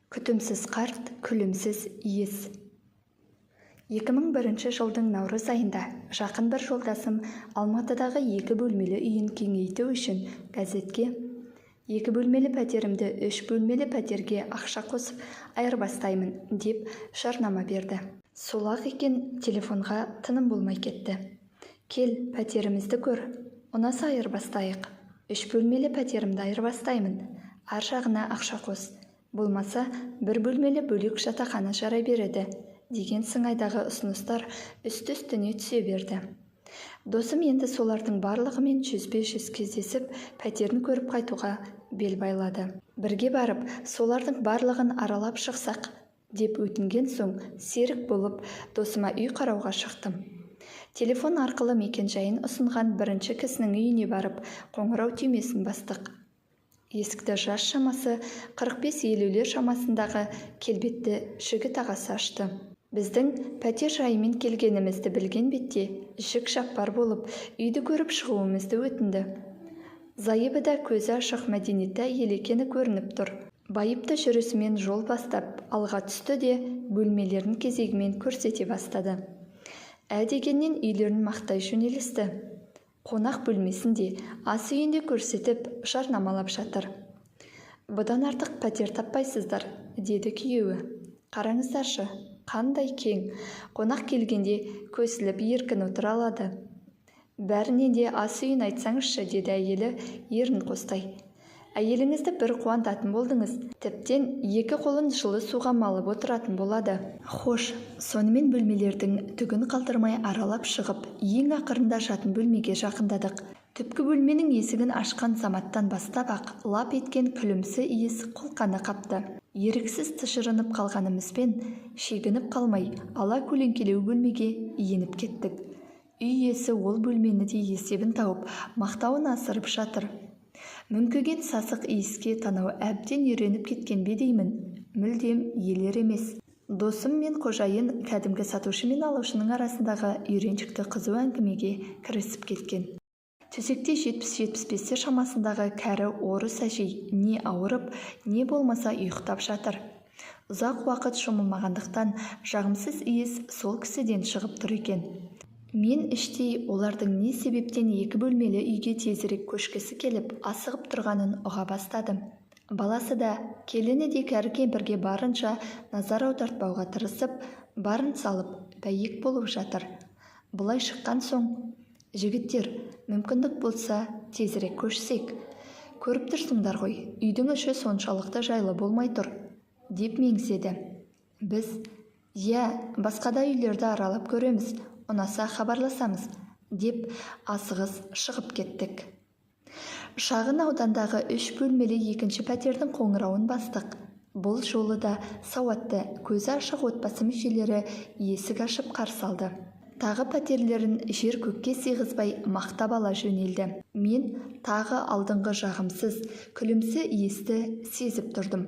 Күтімсіз қарт, күлімсіз иіс. 2001 жылдың наурыз айында жақын бір жолдасым Алматыдағы екі бөлмелі үйін кеңейту үшін газетке «Екі бөлмелі пәтерімді үш бөлмелі пәтерге ақша қосып айырбастаймын» деп жарнама берді. Сол-ақ екен, телефонға тыным болмай кетті. «Кел, пәтерімізді көр, ұнаса айырбастайық. Үш бөлмелі пәтерімді айырбастаймын, ар жағына ақша қос. Болмаса, бір бөлмелі бөлек жатақхана жарай береді» деген сыңайдағы ұсыныстар үсті-үстіне түсе берді. Досым енді солардың барлығымен жүзбе-жүз кездесіп, пәтерін көріп қайтуға бел байлады. Бірге барып, солардың барлығын аралап шықсақ деп өтінген соң, серік болып досыма үй қарауға шықтым. Телефон арқылы мекен-жайын ұсынған бірінші кісінің үйіне барып, қоңырау түймесін бастық. Есікті жас шамасы 45-50-лер шамасындағы келбетті жігіт ағасы ашты. Біздің пәтер жайымен келгенімізді білген бетте жік-жаппар болып, үйді көріп шығуымызды өтінді. Зайыбы да көзі ашық, мәдениетті әйел екені көрініп тұр. Байыпты жүрісімен жол бастап, алға түсті де, бөлмелерін кезегімен көрсете бастады. Ә дегеннен үйлерін мақтай жөнелісті. Қонақ бөлмесін де, ас үйін де көрсетіп, жарнамалап жатыр. «Бұдан артық пәтер таппайсыздар», – деді күйеуі. «Қараңыздаршы, қандай кең, қонақ келгенде көсіліп еркін отыра алады». «Бәрінен де ас үйін айтсаңызшы», – деді әйелі ерін қостай. «Әйеліңізді бір қуантатын болдыңыз, тіптен екі қолын жылы суға малып отыратын болады». Хош, сонымен бөлмелердің түгін қалдырмай аралап шығып, ең ақырында жатын бөлмеге жақындадық. Түпкі бөлменің есігін ашқан заматтан бастап-ақ лап еткен күлімсі иіс қолқаны қапты. Еріксіз тыжырынып қалғанымызбен, шегініп қалмай, ала көлеңкелеу бөлмеге еніп кеттік. Үй иесі ол бөлмені де есебін тауып, мақтауын асырып жатыр. Мүңкіген сасық иіске танау әбден үйреніп кеткен бе деймін, мүлдем елер емес. Досым мен қожайын кәдімгі сатушы мен алушының арасындағы үйреншікті қызу әңгімеге кірісіп кеткен. Төсекте 70-75-тер шамасындағы кәрі орыс әжей не ауырып, не болмаса ұйықтап жатыр. Ұзақ уақыт шомылмағандықтан жағымсыз иіс сол кісіден шығып тұр екен. Мен іштей олардың не себептен екі бөлмелі үйге тезірек көшкісі келіп, асығып тұрғанын ұға бастадым. Баласы да, келіні де кәрі кемпірге барынша назар аудартпауға тырысып, барын салып, бәйек болып жатыр. Бұлай шыққан соң: «Жігіттер, мүмкіндік болса, тезірек көшсек. Көріп тұрсыңдар ғой, үйдің іші соншалықты жайлы болмай тұр», – деп меңзеді. Біз: «Иә, басқа да үйлерді аралап көреміз, ұнаса хабарласамыз», – деп асығыс шығып кеттік. Шағын аудандағы үш бөлмелі екінші пәтердің қоңырауын бастық. Бұл жолы да сауатты, көзі ашық отбасы мүшелері есік ашып қарсы алды. Тағы пәтерлерін жер көкке сыйғызбай мақтап ала жөнелді. Мен тағы алдыңғы жағымсыз, күлімсі иісті сезіп тұрдым.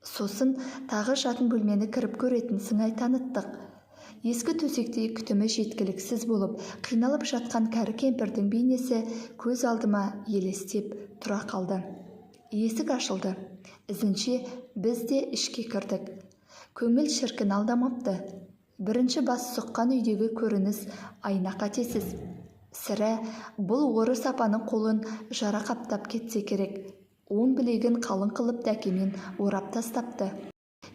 Сосын тағы жатын бөлмені кіріп көретін сыңай таныттық. Ескі төсекте күтімі жеткіліксіз болып, қиналып жатқан кәрі кемпірдің бейнесі көз алдыма елестеп тұра қалды. Есік ашылды. Ізінше біз де ішке кірдік. Көңіл шіркін алдамапты. Бірінші бас сұққан үйдегі көрініс айна қатесіз. Сірә, бұл орыс апаның қолын жара қаптап кетсе керек. Оң білегін қалың қылып дәкемен орап тастапты.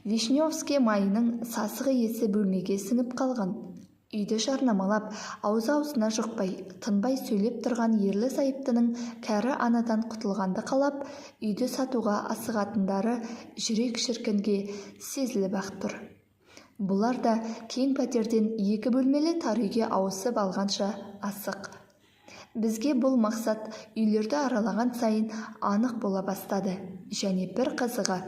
Вишневский майының сасық иісі бөлмеге сіңіп қалған. Үйді жарнамалап, аузы-аузына жұқпай, тынбай сөйлеп тұрған ерлі-зайыптының кәрі анадан құтылғанды қалап, үйді сатуға асығатындары жүрек шіркінге сезіліп-ақ тұр. Бұлар да кең пәтерден екі бөлмелі тар үйге ауысып алғанша асық. Бізге бұл мақсат үйлерді аралаған сайын анық бола бастады. Және бір қызығы,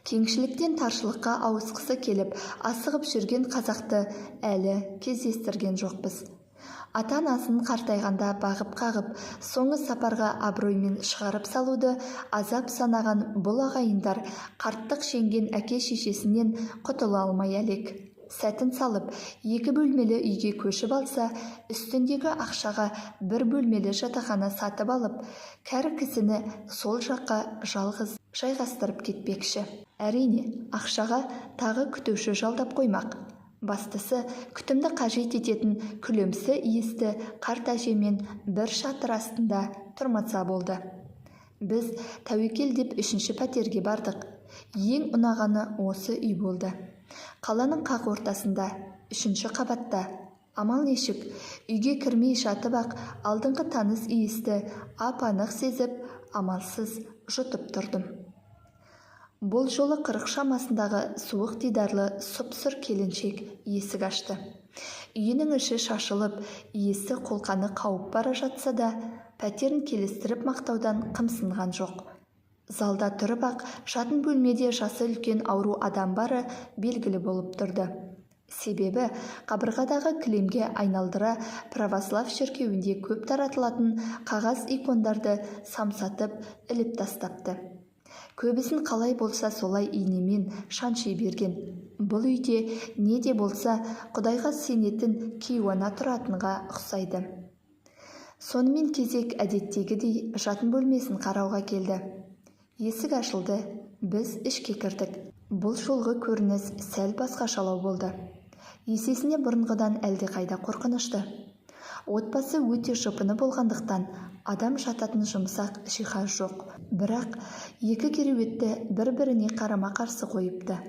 кеңшіліктен таршылыққа ауысқысы келіп, асығып жүрген қазақты әлі кездестірген жоқпыз. Ата-анасын қартайғанда бағып-қағып, соңғы сапарға абыроймен шығарып салуды азап санаған бұл ағайындар қарттық жеңген әке-шешесінен құтыла алмай әлек. Сәтін салып, екі бөлмелі үйге көшіп алса, үстіндегі ақшаға бір бөлмелі жатақхана сатып алып, кәрі кісіні сол жаққа жалғыз жайғастырып кетпекші. Әрине, ақшаға тағы күтуші жалдап қоймақ. Бастысы, күтімді қажет ететін күлімсі иісті қарт әжемен бір шатыр астында тұрмаса болды. Біз тәуекел деп үшінші пәтерге бардық. Ең ұнағаны осы үй болды. Қаланың қақ ортасында, үшінші қабатта. Амал нешік, үйге кірмей жатып-ақ алдыңғы таныс иісті ап-анық сезіп, амалсыз жұтып тұрдым. Бұл жолы 40 шамасындағы суық дидарлы сұп-сұр келіншек есік ашты. Үйінің іші шашылып, иісі қолқаны қауып бара жатса да, пәтерін келістіріп мақтаудан қымсынған жоқ. Залда тұрып-ақ жатын бөлмеде жасы үлкен ауру адам бары белгілі болып тұрды. Себебі қабырғадағы кілемге айналдыра православ шіркеуінде көп таратылатын қағаз икондарды самсатып іліп тастапты. Көбісін қалай болса солай инемен шанши берген. Бұл үйде не де болса Құдайға сенетін кейуана тұратынға ұқсайды. Сонымен кезек әдеттегідей жатын бөлмесін қарауға келді. Есік ашылды, біз ішке кірдік. Бұл жолғы көрініс сәл басқашалау болды. Есесіне бұрынғыдан әлдеқайда қорқынышты. Отбасы өте жұпыны болғандықтан адам жататын жұмсақ жиһаз жоқ. Бірақ екі кереуетті бір-біріне қарама-қарсы қойыпты.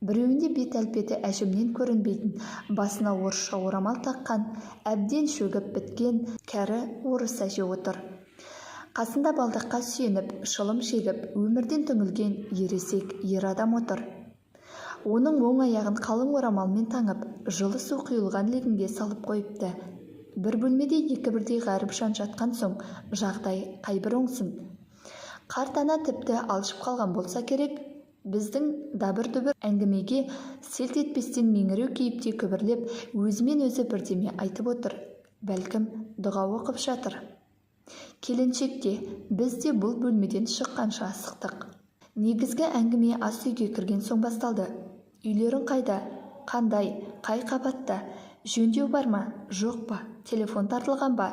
Біреуінде бет әлпеті әжімнен көрінбейтін, басына орысша орамал таққан, әбден шөгіп біткен кәрі орыс әже отыр. Қасында балдаққа сүйеніп, шылым шегіп, өмірден түңілген ересек ер адам отыр. Оның оң аяғын қалың орамалмен таңып, жылы су құйылған легінге салып қойыпты. Бір бөлмеде екі бірдей ғаріп жан жатқан соң жағдай қайбір оңсын. Қарт ана тіпті алжып қалған болса керек, біздің дабыр-дүбір әңгімеге селт етпестен меңіреу кейіпте күбірлеп, өзімен өзі бірдеме айтып отыр. Бәлкім, дұға оқып жатыр. Келіншек те, біз де бұл бөлмеден шыққанша асықтық. Негізгі әңгіме ас үйге кірген соң басталды. Үйлерің қайда? Қандай? Қай қабатта? Жөндеу бар ма? Жоқ па? Телефон тартылған ба?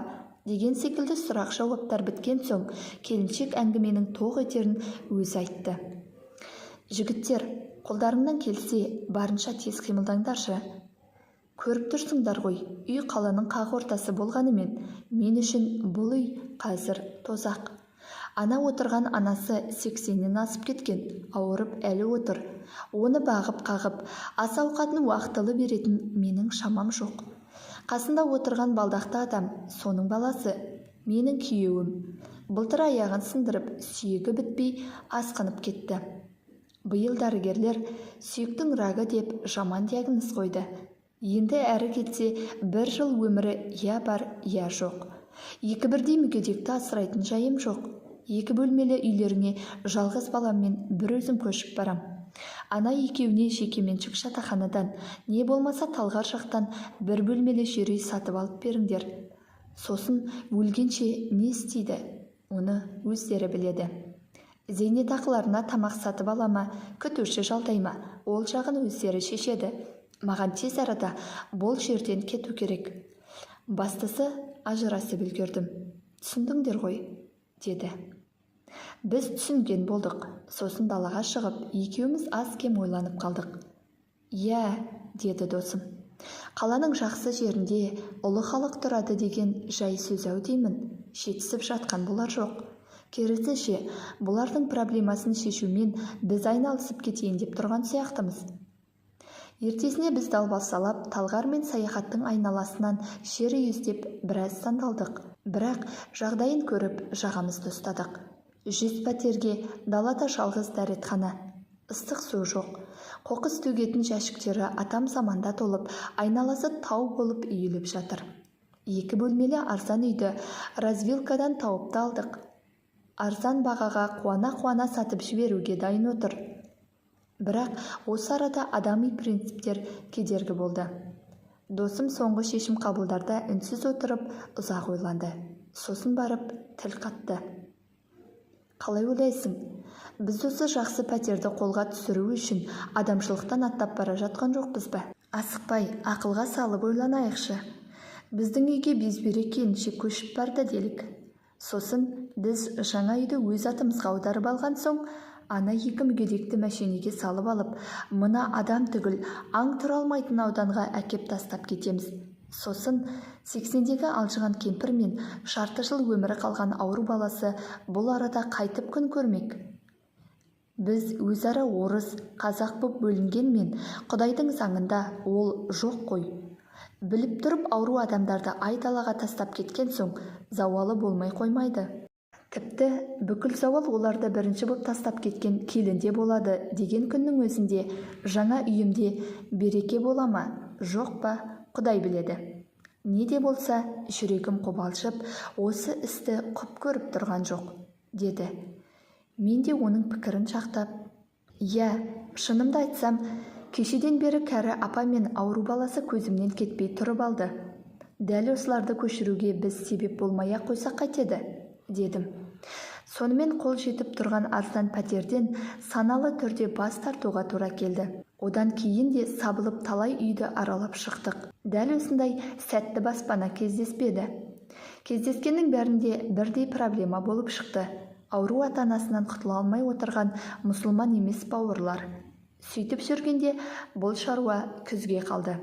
Деген секілді сұрақ жауаптар біткен соң, келіншек әңгіменің тоқ етерін өзі айтты. Жігіттер, қолдарыңнан келсе, барынша тез қимылдаңдаршы. Көріп тұрсыңдар ғой, үй қаланың қақ ортасы болғанымен, мен үшін бұл үй қазір тозақ. Ана отырған анасы 80-нен асып кеткен, ауырып әлі отыр. Оны бағып-қағып, ас ауқатын уақытылы беретін менің шамам жоқ. Қасында отырған балдақты адам, соның баласы, менің күйеуім. Былтыр аяғын сындырып, сүйегі бітпей асқынып кетті. Биыл дәрігерлер сүйектің рагы деп жаман диагноз қойды. Енді әрі кетсе бір жыл өмірі я бар, я жоқ. Екі бірдей мүгедекті асырайтын жайым жоқ. Екі бөлмелі үйлеріңе жалғыз баламмен бір өзім көшіп барам. Ана екеуіне жекеменшік жатақханадан, не болмаса Талғар жақтан бір бөлмелі жер үй сатып алып беріңдер. Сосын өлгенше не істейді, оны өздері біледі. Зейнетақыларына тамақ сатып ала ма, күтуші жалдай ма, ол жағын өздері шешеді. Маған тез арада бұл жерден кету керек. Бастысы ажырасып үлгердім. Түсіндіңдер ғой, деді. Біз түсінген болдық. Сосын далаға шығып, екеуміз аз-кем ойланып қалдық. Иә, деді досым. Қаланың жақсы жерінде ұлы халық тұрады деген жай сөз-ау деймін. Жетісіп жатқан бұлар жоқ. Керісінше, бұлардың проблемасын шешумен біз айналысып кетейін деп тұрған сияқтымыз. Ертесіне біз далбасалап, Талғар мен Саяхаттың айналасынан жер үй іздеп біраз сандалдық. Бірақ жағдайын көріп жағамызды ұстадық. 100 пәтерге далада жалғыз дәретхана. Ыстық су жоқ. Қоқыс төгетін жәшіктері атам заманда толып, айналасы тау болып үйіліп жатыр. Екі бөлмелі арзан үйді развилкадан тауып та алдық. Арзан бағаға қуана-қуана сатып жіберуге дайын отыр. Бірақ осы арада адами принциптер кедергі болды. Досым соңғы шешім қабылдарда үнсіз отырып ұзақ ойланды. Сосын барып тіл қатты. Қалай ойлайсың? Біз осы жақсы пәтерді қолға түсіру үшін адамшылықтан аттап бара жатқан жоқпыз ба? Асықпай, ақылға салып ойланайықшы. Біздің үйге безбүйрек келіншек көшіп барды делік. Сосын біз жаңа үйді өз атымызға аударып алған соң, ана екі мүгедекті мәшинеге салып алып, мына адам түгіл, аң тұра алмайтын ауданға әкеп тастап кетеміз. Сосын 80-дегі алжыған кемпір мен жарты жыл өмірі қалған ауру баласы бұл арада қайтып күн көрмек? Біз өзара орыс, қазақ боп бөлінгенмен, Құдайдың заңында ол жоқ қой. Біліп тұрып ауру адамдарды айдалаға тастап кеткен соң, зауалы болмай қоймайды. Тіпті бүкіл зауал оларды бірінші боп тастап кеткен келінде болады деген күннің өзінде жаңа үйімде береке бола ма, жоқ па, Құдай біледі. Не де болса, жүрегім қобалжып, осы істі құп көріп тұрған жоқ, деді. Мен де оның пікірін жақтап, иә, шынымды айтсам, кешеден бері кәрі апа мен ауру баласы көзімнен кетпей тұрып алды. Дәл осыларды көшіруге біз себеп болмай-ақ қойсақ қайтеді, дедім. Сонымен қол жетіп тұрған арзан пәтерден саналы түрде бас тартуға тура келді. Одан кейін де сабылып талай үйді аралап шықтық. Дәл осындай сәтті баспана кездеспеді. Кездескеннің бәрінде бірдей проблема болып шықты. Ауру ата-анасынан құтыла алмай отырған мұсылман емес бауырлар. Сөйтіп жүргенде бұл шаруа күзге қалды.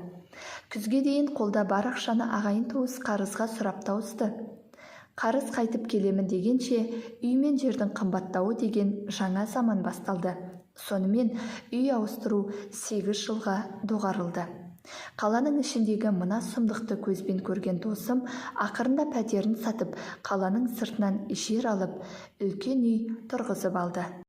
Күзге дейін қолда бар ақшаны ағайын-туыс қарызға сұрап тауысты. Қарыз қайтып келемін дегенше, үй мен жердің қымбаттауы деген жаңа заман басталды. Сонымен үй ауыстыру 8 жылға доғарылды. Қаланың ішіндегі мына сұмдықты көзбен көрген досым ақырында пәтерін сатып, қаланың сыртынан жер алып, үлкен үй тұрғызып алды.